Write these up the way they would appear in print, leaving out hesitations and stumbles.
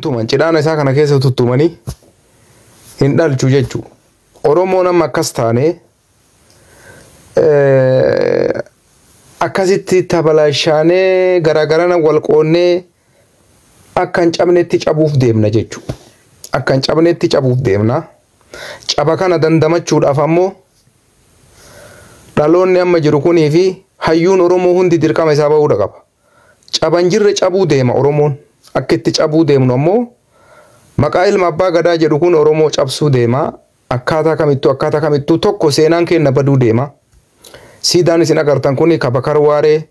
Tuman cidhaana isaa kana keessa tuttumanii hin dhalchu jechuudha. Oromoon amma akkas taanee akkasitti tabalashaanee garaagarana wal qoonnee akka hin cabnetti cabuuf deemna jechuudha. Akka hin cabnetti cabuuf deemna. Caba kana dandamachuudhaaf ammoo dhaloonni amma jiru kunii fi hayyuun Oromoo hundi dirqama isaa bahuudha qaba. Caba hin jirre cabuu deema Oromoon. Akka itti cabuu deemnu ammoo maqaa ilma abbaa gadaa jedhu kun Oromoo cabsuu deema. Akkaataa kamittuu tokko seenaan keenya baduu deema. Siidaan isin agartan kun Kabakar Waaree,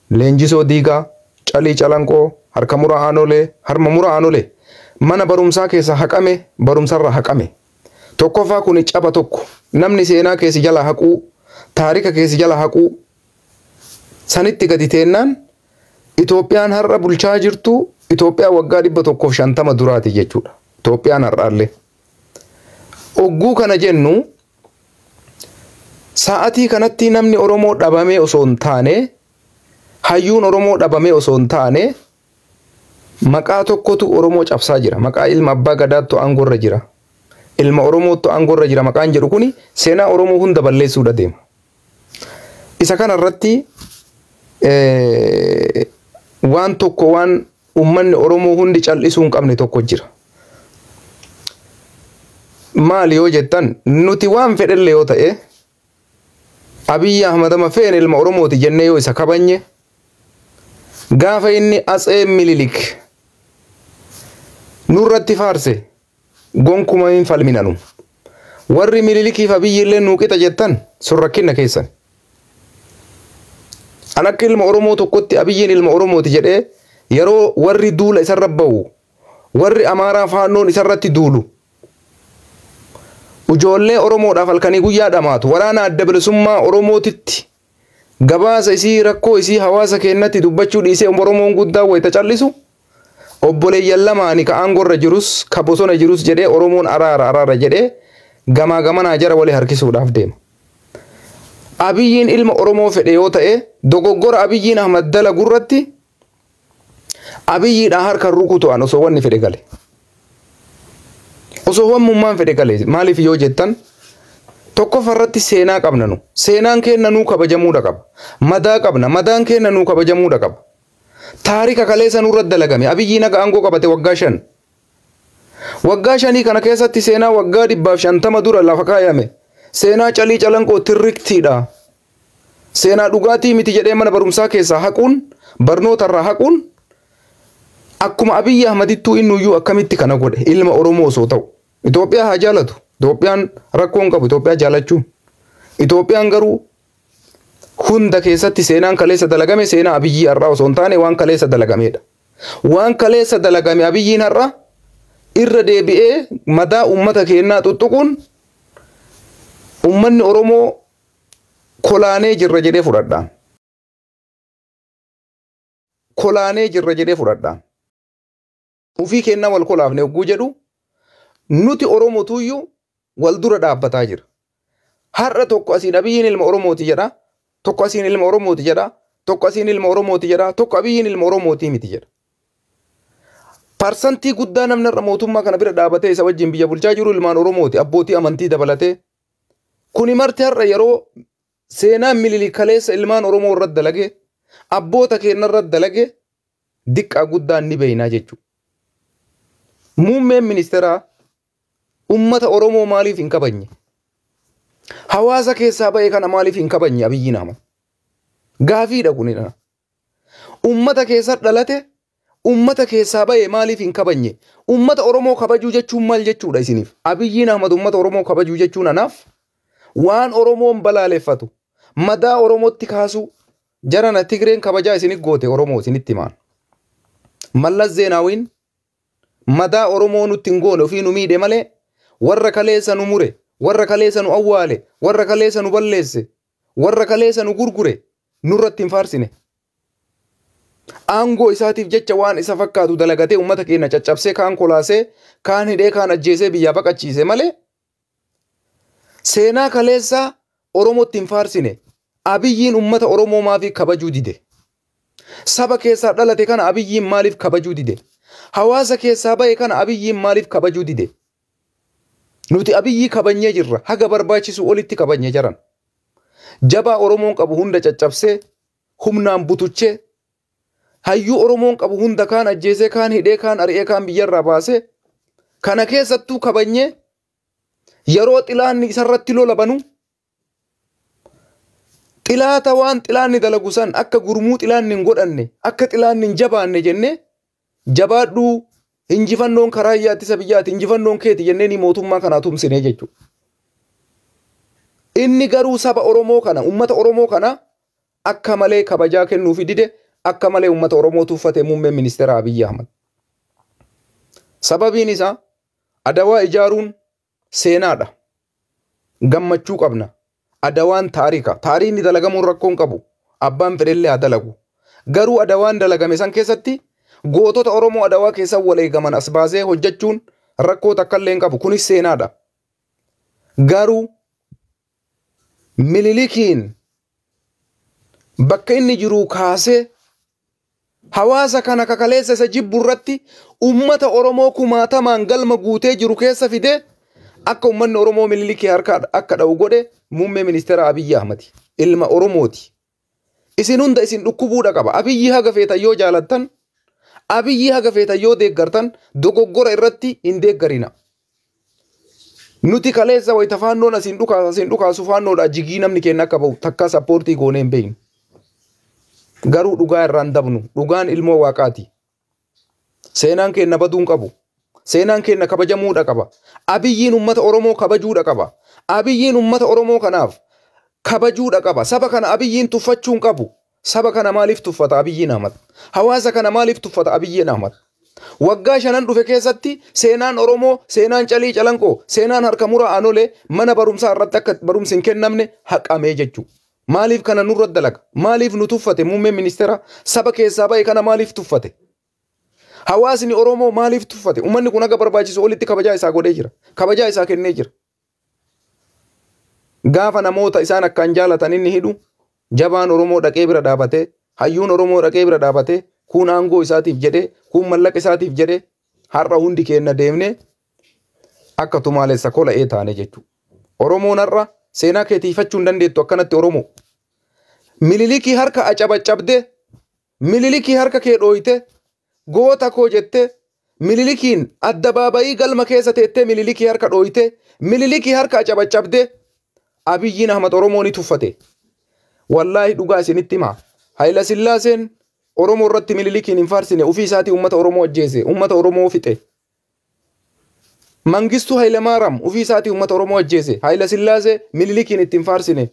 Leenjisoo Diigaa, Calii Calanqoo, Harka Mura Aanolee, Harma Mura Aanolee mana barumsaa keessa haqame, barumsarra haqame. Tokkoffaa kun caba tokko, namni seenaa keessi jala haquu, taarika keessi jala haquu sanitti gadi teennaan Itoophiyaan har'a bulchaa jirtu Itoophiyaa waggaa 150 duraati jechuudha. Itoophiyaan har'aallee. Ogguu kana jennu, sa'atii kanatti namni Oromoo dhabamee osoo hin taane, hayyuun Oromoo dhabamee osoo hin taane, maqaa tokkotu Oromoo cabsaa jira. Maqaa ilma abbaa gadaattu aangoorra jira. Ilma Oromootu aangoorra jira maqaan jedhu kuni seenaa Oromoo hunda balleessuudha deema. Isa kana irratti waan tokko, waan uummanni Oromoo hundi cal'isuu hin qabne tokko jira. Maali yoo jettan, nuti waan fedhellee yoo ta'e, Abiyyi Ahmad ama feene ilma Oromooti jennee yoo isa kabanye, gaafa inni Atsee Mililik nurratti faarse gonkuma hin falminanu. Warri Mililikiif Abiyyi illee nuu qixa jettan sun rakkina keessan. An akka ilma Oromoo tokkotti Abiyyiin ilma Oromooti jedhee, yeroo warri duula isarra bahu, warri Amaaraa faannoon isarratti duulu, ijoollee Oromoodhaaf halkanii guyyaa dhamaatu, waraana Adda Bilisummaa Oromootitti gabaasa isii, rakkoo isii hawaasa keenyatti dubbachuu dhiisee Oromoon guddaa wayita callisu, obboleeyyan lamaani ka aangorra jirus ka bosona jirus jedhee Oromoon araara araara jedhee gamaa gamanaa jara walii harkisuudhaaf deema. Abiyyiin ilma Oromoo fedhe yoo ta'e, dogoggora Abiyyiin Ahmad dalagurratti Abiyyiidhaan harka rukutu an osoo wanni fedhe gale. Osoo wammummaan fedhe gale. Maaliif yoo jettan, tokkoffaa irratti seenaa qabna nu. Seenaan keenya nuu kabajamuudha qaba. Madaa qabna. Madaan keenya nuu kabajamuudha qaba. Taarika kaleessa nurra dalagame. Abiyyiin haga aangoo qabate waggaa 5. Waggaa 5 kana keessatti seenaa waggaa 150 dura lafa kaayame. Seenaa Calii Calanqoo tirriktiidha. Seenaa dhugaatii miti jedhee mana barumsaa keessaa haquun, barnootarraa haquun, akkuma Abiyyi Ahmadittuu innuyyuu akkamitti kana godhe ilma Oromoo osoo ta'u. Itoophiyaa haa jaalatu. Itoophiyaan rakkoo hin qabu Itoophiyaa jaalachuun. Itoophiyaan garuu hunda keessatti seenaan kaleessa dalagame seenaa Abiyyii har'aa osoo hin taane waan kaleessa dalagamedha. Waan kaleessa dalagame Abiyyiin har'a irra deebi'ee madaa uummata keenyaa tuttuquun uummanni Oromoo kolaanee jirra jedhee fudhadhaan. Kolaanee jirra jedhee fudhadhaan. Ufii kennaa wal kolaafne hogguu jedhu, nuti Oromotuyyuu wal dura dhaabbataa jira. Har'a tokko asiin Abiyyiin ilma Oromooti jedha. Tokko asiin ilma Oromooti jedha. Tokko asiin ilma Oromooti jedha. Tokko Abiyyiin ilma Oromootii miti jedha. Parsantii guddaa namni irra mootummaa kana bira dhaabatee isa wajjin biyya bulchaa jiru ilmaan Oromooti. Abbootii amantii dabalatee. Kuni marti har'a yeroo seenaan Mililik kaleessa ilmaan Oromoo irratti dalage, abboota keenya irratti dalage, diqqaa guddaan ni beeynaa jechuudha. Muummeen ministeeraa ummata Oromoo maaliif hin kabajne? Hawaasa keessaa ba'e kana maaliif hin kabajne Abiyyiin Ahmad? Gaafiidha kunidha. Ummata keessa dhalate, ummata keessaa ba'e maaliif hin kabajne? Ummata Oromoo kabajuu jechuun maal jechuudha isiniif? Abiyyiin Ahmad ummata Oromoo kabajuu jechuun anaaf waan Oromoon balaaleffatu, madaa Oromootti kaasuu, jarana Tigreen kabajaa isinit goote Oromoo isinitti himaan. Mallas Zeenaawiin madaa Oromoo nutti hin goone, ofii nu miidhe malee, warra kaleessa nu mure, warra kaleessa nu awwaale, warra kaleessa nu balleesse, warra kaleessa nu gurgure nurratti hin faarsine. Aangoo isaatiif jecha waan isa fakkaatu dalagatee uummata keenya caccabsee, kaan kolaasee, kaan hidhee, kaan ajjeesee, biyyaa baqachiise malee seenaa kaleessaa Oromootti hin faarsine. Abiyyiin uummata Oromoo maaliif kabajuu dide? Saba keessaa dhalate kana Abiyyiin maaliif kabajuu dide? Hawaasa keessaa bahe kana Abiyyiin maaliif kabajuu dide? Nuti Abiyyii kabanyee jirra. Haga barbaachisu olitti kabanyee jiran. Jabaa Oromoon qabu hunda caccabsee, humnaan butuchee, hayyuu Oromoon qabu hunda kaan ajjeesee, kaan hidhee, kaan ari'ee, kaan biyyarraa baasee, kana keessattuu kabanyee yeroo xilaanni isarratti lola banu xilaata waan xilaanni dalagu san akka gurmuu xilaanni hin godhanne, akka xilaanni hin jabaanne jennee, jabaadhuu, injifannoon karaa ittisa biyyaati, injifannoon keeti jennee ni mootummaa kanaa tumsinee jechuudha. Inni garuu saba Oromoo kana, uummata Oromoo kana akka malee kabajaa kennuufi dide, akka malee uummata Oromoo tuffate muummeen ministeera Abiyyi Ahmad. Sababiin isaa Adawaa ijaaruun seenaadha. Gammachuu qabna. Adawaan taarika. Taariikni dalagamuun rakkoon qabu. Abbaan fedhellee haa dalagu. Garuu Adawaan dalagame san keessatti gootota Oromoo Adawaa keessa waleegaman as baasee hojjechuun rakkoo takka illee hin qabu. Kunis seenaadha. Garuu Minilikiin bakka inni jiru kaasee hawaasa kana kakaleessa isa jibbu irratti uummata Oromoo kumaatamaan galma guutee jiru keessa fidee akka uummanni Oromoo Minilikii harka akka dha'u godhe muummee ministeera Abiyyi Ahmad, ilma Oromooti. Isin hunda isin dhukkubuudha qaba. Abiyyi haga feetan yoo jaalattan, Abiyyi haga feetan yoo deeggartan, dogoggora irratti hin deeggarina. Nuti kaleessa wayita faannoon asiin dhukaasu asiin dhukaasu faannoodha jigii namni keenya akka bahu takka support goonee hin beeknu. Garuu dhugaa irraan dabnu, dhugaan ilmoo waaqaati. Seenaan keenya baduu hin qabu. Seenaan keenya kabajamuudha qaba. Abiyyiin uummata Oromoo kabajuudha qaba. Abiyyiin uummata Oromoo kanaaf kabajuudha qaba. Saba kana Abiyyiin tuffachuu hin qabu. Saba kana maaliif tuffata Abiyyiin Ahmad? Hawaasa kana maaliif tuffata Abiyyiin Ahmad? Waggaa 5 dhufe keessatti seenaan Oromoo, seenaan Calii Calanqoo, seenaan harka muraa Aanolee mana barumsaa irratti akka barumsi hin kennamne haqamee jechuudha. Maaliif kana nurra dalaga? Maaliif nu tuffate muummeen ministeera? Saba keessaa ba'e kana maaliif tuffate? Hawaasni Oromoo maaliif tuffate? Uummanni kun haga barbaachisu olitti kabajaa isaa godhee jira. Kabajaa isaa kennee jira. Gaafa namoota isaan akkaan jaalatan inni hidhu, jabaan Oromoo dhaqee bira dhaabatee, hayyuun Oromoo dhaqee bira dhaabatee, kun aangoo isaatiif jedhee, kun mallaqa isaatiif jedhee, har'a hundi keenya deemnee akka tumaalessa kola'ee taane jechuudha. Oromoon har'a seenaa keetiifachuu hin dandeettu akkanatti Oromoo. Minilikii harka acabaccabdee, Minilikii harka kee dhooyte, goota koo jettee, Minilikiin addabaabayii galma keessa teettee Minilikii harka dhooyte, Minilikii harka acabaccabdee, Abiyyiin Ahmad Oromoo ni tuffate. Wallaahi dhugaa isinitti himaa. Hayila Sillaaseen Oromoo irratti Minilikiin hin faarsine, ofii isaatii uummata Oromoo ajjeese, uummata Oromoo fixe. Mangistuu Hayilamaariyaam ofii isaatii uummata Oromoo ajjeese. Hayila Sillaasee Minilikiin ittiin faarsine.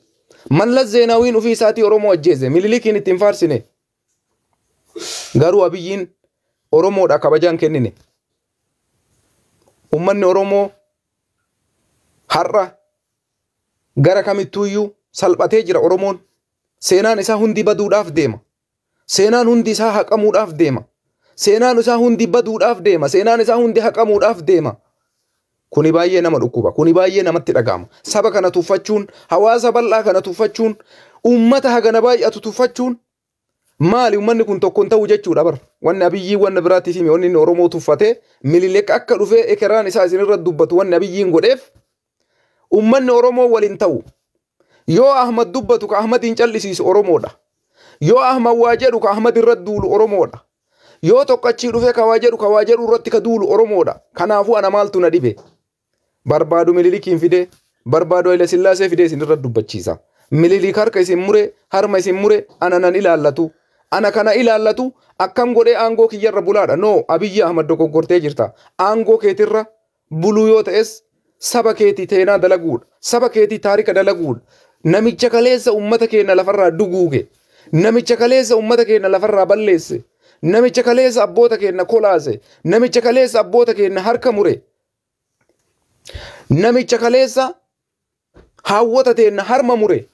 Mallas Zeenaawiin ofii isaatii Oromoo ajjeese. Minilikiin ittiin faarsine. Garuu Abiyyiin Oromoodha kabajaan kennine. Uummanni Oromoo har'a gara kamittuuyyuu salphatee jira Oromoon. Seenaan isaa hundi baduudhaaf deema. Seenaan hundi isaa haqamuudhaaf deema. Seenaan isaa hundi baduudhaaf deema. Seenaan isaa hundi haqamuudhaaf deema. Kuni baay'ee nama dhukkuba. Kuni baay'ee namatti dhaga'ama. Saba kana tuffachuun, hawaasa bal'aa kana tuffachuun, uummata hagana baay'atu tuffachuun maali? Uummanni kun tokko hin ta'u jechuudha bar. Wanni Abiyyii wanna biraatiif hime, wanni inni Oromoo tuffatee Minilik akka dhufee ekeraan isaa isinirra dubbatu wanni Abiyyiin godheef uummanni Oromoo waliin ta'u. Yoo Ahmad dubbatu ka Ahmad hin callisiisu Oromoodha. Yoo Ahmad waa jedhu ka Ahmad irra duulu Oromoodha. Yoo tokko achii dhufee ka waa jedhu ka waa jedhu irratti ka duulu Oromoodha. Kanaafuu ana maaltu na dhibe? Barbaadu Minilikiin fidee, barbaadu Hayila Sillaasee fidee isinirra dubbachiisa. Minilik harka isin mure, harma isin mure, ana nan ilaallatu. Ana kana ilaallatu akkam godhee aangoo kiyyarra bulaadha. No, Abiyyi Ahmad dogoggortee jirta. Aangoo keetirra buluu yoo ta'es saba keetii teenaa dalaguudha. Saba keetii taarika dalaguudha. Namicha kaleessa uummata keenya lafarraa duguuge. Namicha kaleessa uummata keenya lafarraa balleesse. Namicha kaleessa abboota keenya kolaase. Namicha kaleessa abboota keenya harka mure. Namicha kaleessa haawwota teenya harma mure.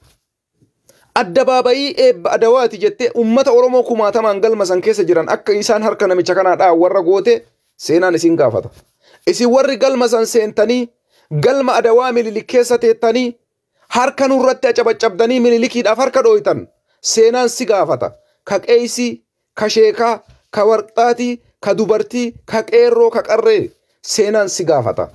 Addabaabayii eebba Adawaati jettee uummata Oromoo kumaatamaan galma san keessa jiran akka isaan harka namicha kanaa dhaa warra goote seenaan isin gaafata. Isin warri galma san seentanii galma Adawaa Minilik keessa teettanii harka nurratti acabaccabdanii Minilikiidhaaf harka dhooytan seenaan si gaafata. Ka qeesii, ka sheekaa, ka warqaatii, ka dubartii, ka qeerroo, ka qarree seenaan si gaafata.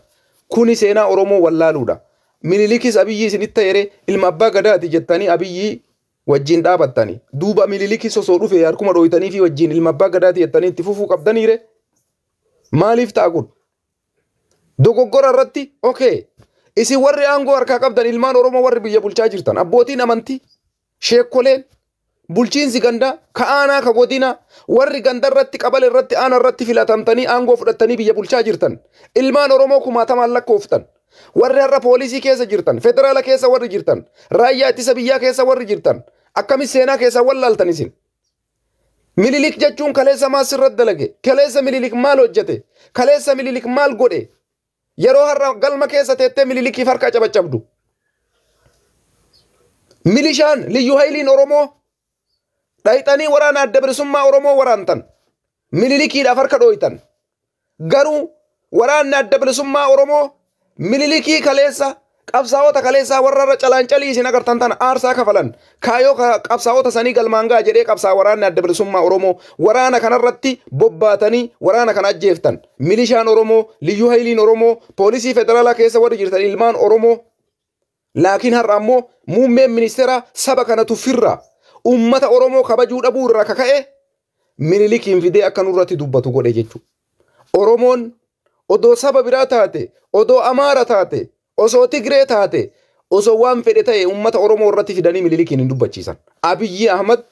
Kuni seenaa Oromoo wallaaluudha. Minilikis Abiyyi isinitti ta'ere ilma abbaa gadaati jettanii Abiyyi wajjin dhaabattani. Duuba Minilikis osoo dhufe harkuma dhooytanii fi wajjin ilma abbaa gadaati jettanii itti fufuu qabdaniire. Maaliif ta'a kun? Dogoggora irratti okay. Isin warri aangoo harkaa qabdan, ilmaan Oromoo warri biyya bulchaa jirtan, abbootiin amantii, sheekkoleen, bulchiinsi gandaa, ka aanaa, ka godinaa, warri ganda irratti, qabala irratti, aana irratti filatamtanii aangoo fudhattanii biyya bulchaa jirtan, ilmaan Oromoo kumaatamaan lakkooftan, warri har'a poolisii keessa jirtan, federaala keessa warri jirtan, raayyaa ittisa biyyaa keessa warri jirtan, akkamis seenaa keessa wallaaltan isin? Mililik jechuun kaleessa maal sirratti dalage? Kaleessa Mililik maal hojjete? Kaleessa Mililik maal godhe? Yeroo har'a galma keessa teettee Mililikiif harka cabacabdu. Milishaan Liyyuu Hayiliin Oromoo dhayxanii waraana Adda Bilisummaa Oromoo waraantan. Mililikiidhaaf harka dhooytan. Garuu waraanni Adda Bilisummaa Oromoo Mililikii kaleessa, qabsaa'ota kaleessaa warra irra calaancalii isin agartan tana aarsaa kafalan, kaayoo qabsaa'ota sanii galmaan ga'a jedhee qabsaa waraanni Adda Bilisummaa Oromoo waraana kanarratti bobbaatanii waraana kana ajjeeftan. Milishaan Oromoo, Liyyuu Hayiliin Oromoo, poolisii federaalaa keessa warri jirtan ilmaan Oromoo. Laakiin har'a ammoo muummeen ministeera saba kana tuffirraa, ummata Oromoo kabajuu dhabuu irraa kaka'e Minilikiin fidee akka nurratti dubbatu godhe jechuudha. Oromoon odoo saba biraa taate, odoo Amaara taate, osoo Tigree taate, osoo waan fedhe ta'e ummata Oromoo irratti fidanii Minilikiin hin dubbachiisan. Abiyyi Ahmad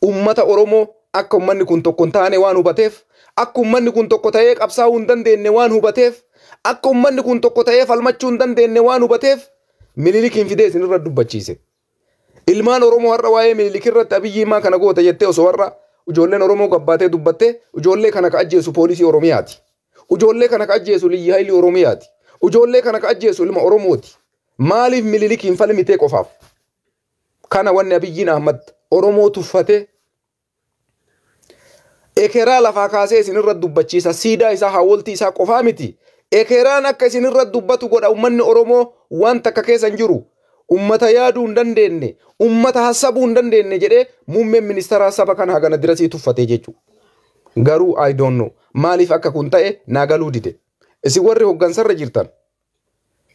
ummata Oromoo akka ummanni kun tokko hin taane waan hubateef, akka ummanni kun tokko ta'ee qabsaa'uu hin dandeenye waan hubateef, akka ummanni kun tokko ta'ee falmachuu hin dandeenye waan hubateef Minilikiin fidee isinirra dubbachiise. Ilmaan Oromoo har'a waa'ee Minilik irratti Abiyyi maa kana goota jettee osoo har'a ijoolleen Oromoo gabbaatee dubbattee, ijoollee kana ka ajjeesu poolisii Oromiyaati. Ijoollee kana ka ajjeesu Liyyi Hayilii Oromiyaati. Ijoollee kana ka ajjeesu ilma Oromooti. Maaliif Minilikiin falmitee qofaaf? Kana wanni Abiyyiin Ahmad Oromoo tuffatee ekeraa lafaa kaasee isinirra dubbachiisa. Siidaa isaa, hawwoltii isaa qofaa miti. Ekeraan akka isinirra dubbatu godha. Uummanni Oromoo waan takka keessa hin jiru. Ummata yaaduu hin dandeenye, ummata hassabuu hin dandeenye jedhee muummeen ministeeraa saba kana hagana dirasii tuffatee jechuudha. Garuu I don't know maaliif akka kun ta'e naa galuu dide. Isin warri hoggansarra jirtan,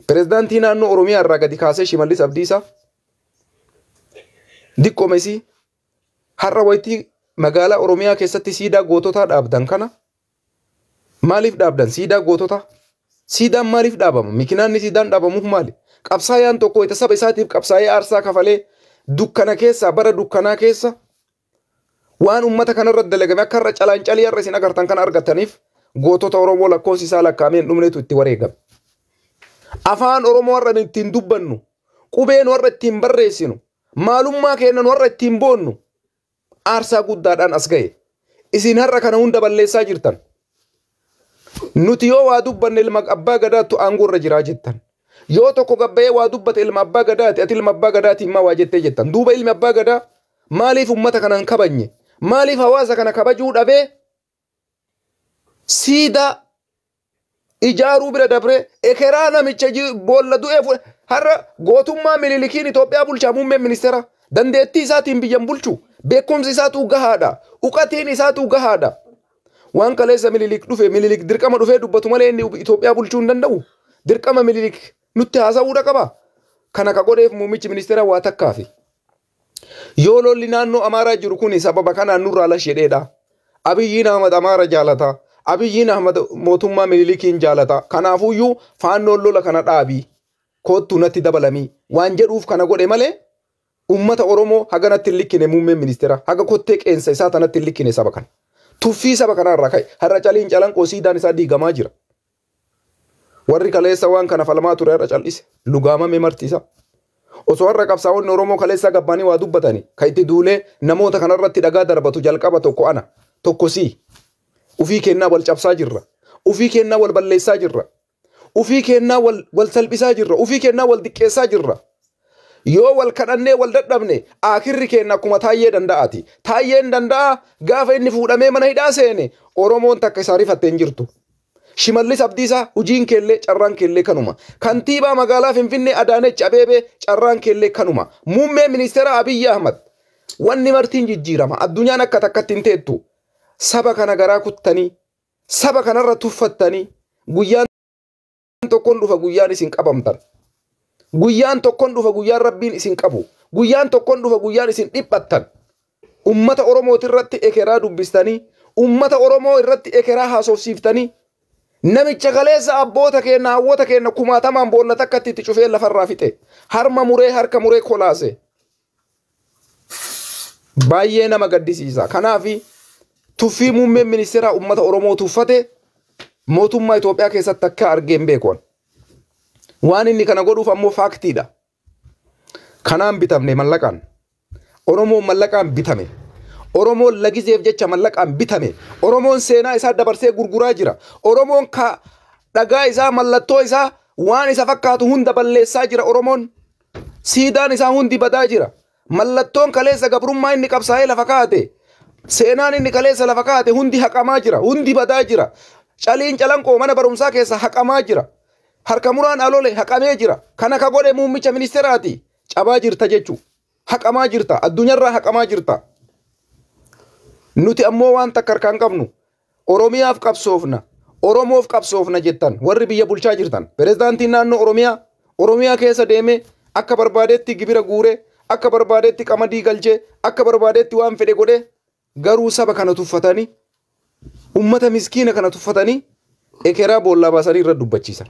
pirezidaantii naannoo Oromiyaa irraa gadi kaasee Shimallis Abdiisaa diqqoomesii, har'a wayitii magaalaa Oromiyaa keessatti siidaa goototaa dhaabdan kana maaliif dhaabdan siidaa goototaa? Siidaan maaliif dhaabama? Mikinaanni siidaan dhaabamuuf maali? Qabsaayaan tokko itti saba isaatiif qabsaa'ee aarsaa kafalee dukkana keessa, bara dukkanaa keessa waan ummata kanarra dalagame akka har'a calaancalii har'a isin agartan kana argataniif gootota Oromoo lakkoofsi isaa lakkaa'amee hin dhumnetu itti wareegame. Afaan Oromoo har'a ittiin dubbannu, qubeen warra ittiin barreessinu, maalummaa keennan warra ittiin boonnu aarsaa guddaadhaan as ga'e. Isin har'a kana hunda balleessaa jirtan. Nuti yoo waa dubbanne ilma abbaa gadaattu aangoo irra jiraa jettan. Yoo tokko gabbayee waa dubbate ilma abbaa gadaati, ati ilma abbaa gadaati himmaa waa jettee jettan. Duuba ilmi abbaa gadaa maaliif ummata kana hin kabajne? Maaliif hawaasa kana kabajuu dhabee siidaa ijaaruu bira dabree ekeraa namicha boolla du'ee fuudhe? Har'a gootummaa Minilikiin Itoophiyaa bulchaa muummeen ministeera dandeettii isaatiin biyyan bulchu, beekumsi isaatuu gahaadha, uqatiin isaatuu gahaadha. Waan kaleessa Minilik dhufe, Minilik dirqama dhufee dubbatu malee inni Itoophiyaa bulchuu hin danda'u. Dirqama Minilik nutti haasa'uudha qaba. Kana ka godheef muummichi ministeera waa takkaafi. Yoo lolli naannoo Amaaraa jiru kun sababa kanaan nurraa lashedheedha. Abiyyiin Ahmad Amaara jaalata. Abiyyiin Ahmad mootummaa Minilikiin jaalata. Kanaafuyyuu faannoon lola kana dhaabii. Koottuu natti dabalamii. Waan jedhuuf kana godhe malee ummata Oromoo haganatti hin likkine muummeen ministeera. Haga kottee qeensa isaa tanatti hin likkine saba kana. Tuffii saba kanarraa ka'e. Har'a caliin calanqoo siidaan isaa diigamaa jira. Warri kaleessa waan kana falmaa ture har'a cal'ise. Lugaamame marti isaa. Osoo har'a qabsaa'onni Oromoo kaleessa gabbaanii waa dubbatanii kan itti duulee namoota kanarratti dhagaa darbatu jalqaba tokko ana, tokko sii. Ufii kennaa wal cabsaa jirra. Ufii kennaa wal balleessaa jirra. Ufii kennaa wal salphisaa jirra. Ufii kennaa wal diqqeessaa jirra. Yoo wal kadhannee wal dadhabne akirri keenya akkuma Taayyee Danda'aati. Taayyeen Danda'a gaafa inni fuudhamee mana hidhaa seene Oromoon takka isaa rifattee hin jirtu. Shimallis Abdiisaa, hojiin keellee carraan keellee kanuma. Kantiibaa magaalaa Finfinnee Adaanech Abeebee, carraan keellee kanuma. Muummee ministeera Abiyyi Ahmad, wanni martiin jijjiirama. Addunyaan akka takkatti hin teettu. Saba kana garaa kuttanii, saba kanarra tuffattanii, guyyaan tokkoon dhufa guyyaan isin qabamtan. Guyyaan tokkoon dhufa guyyaan Rabbiin isin qabu. Guyyaan tokkoon dhufa guyyaan isin dhiphattan. Ummata Oromooti irratti ekeraa dubbistanii, ummata Oromoo irratti ekeraa haasofsiiftanii, namicha kaleessa abboota keenya, hawwota keenya kumaatamaan boolla takkatti itti cufee lafarraa fixe. Harma muree, harka muree kolaase. Baay'ee nama gaddisiisa. Kanaafi tuffii muummeen ministeeraa ummata Oromoo tuffate mootummaa Itoophiyaa keessatti akka argee hin beekuun. Waan inni kana godhuuf ammoo faaktiidha. Kanaan bitamne mallaqaan. Oromoon mallaqaan bitame. Oromoon lagizeef jecha mallaqaan bitame. Oromoon seenaa isaa dabarsee gurguraa jira. Oromoon ka dhagaa isaa, mallattoo isaa, waan isa fakkaatu hunda balleessaa jira Oromoon. Siidaan isaa hundi badaa jira. Mallattoon kaleessa gabrummaa inni qabsaa'ee lafa kaa'ate, seenaan inni kaleessa lafa kaa'ate hundi haqamaa jira. Hundi badaa jira. Caliin Calanqoo mana barumsaa keessa haqamaa jira. Harka muraan Alole haqamee jira. Kana ka godhe muummicha ministeeraati. Cabaa jirta jechuudha. Haqamaa jirta. Addunyaarraa haqamaa jirta. Nuti ammoo waan takka harkaan qabnu. Oromiyaaf qabsoofna. Oromoof qabsoofna jettan warri biyya bulchaa jirtan. Pireezidaantiin naannoo Oromiyaa Oromiyaa keessa deemee akka barbaadetti gibira guuree, akka barbaadetti qamadii galchee, akka barbaadetti waan fedhe godhee, garuu saba kana tuffatanii, ummata miskiina kana tuffatanii, ekeraa boollaa baasanii irra dubbachiisan.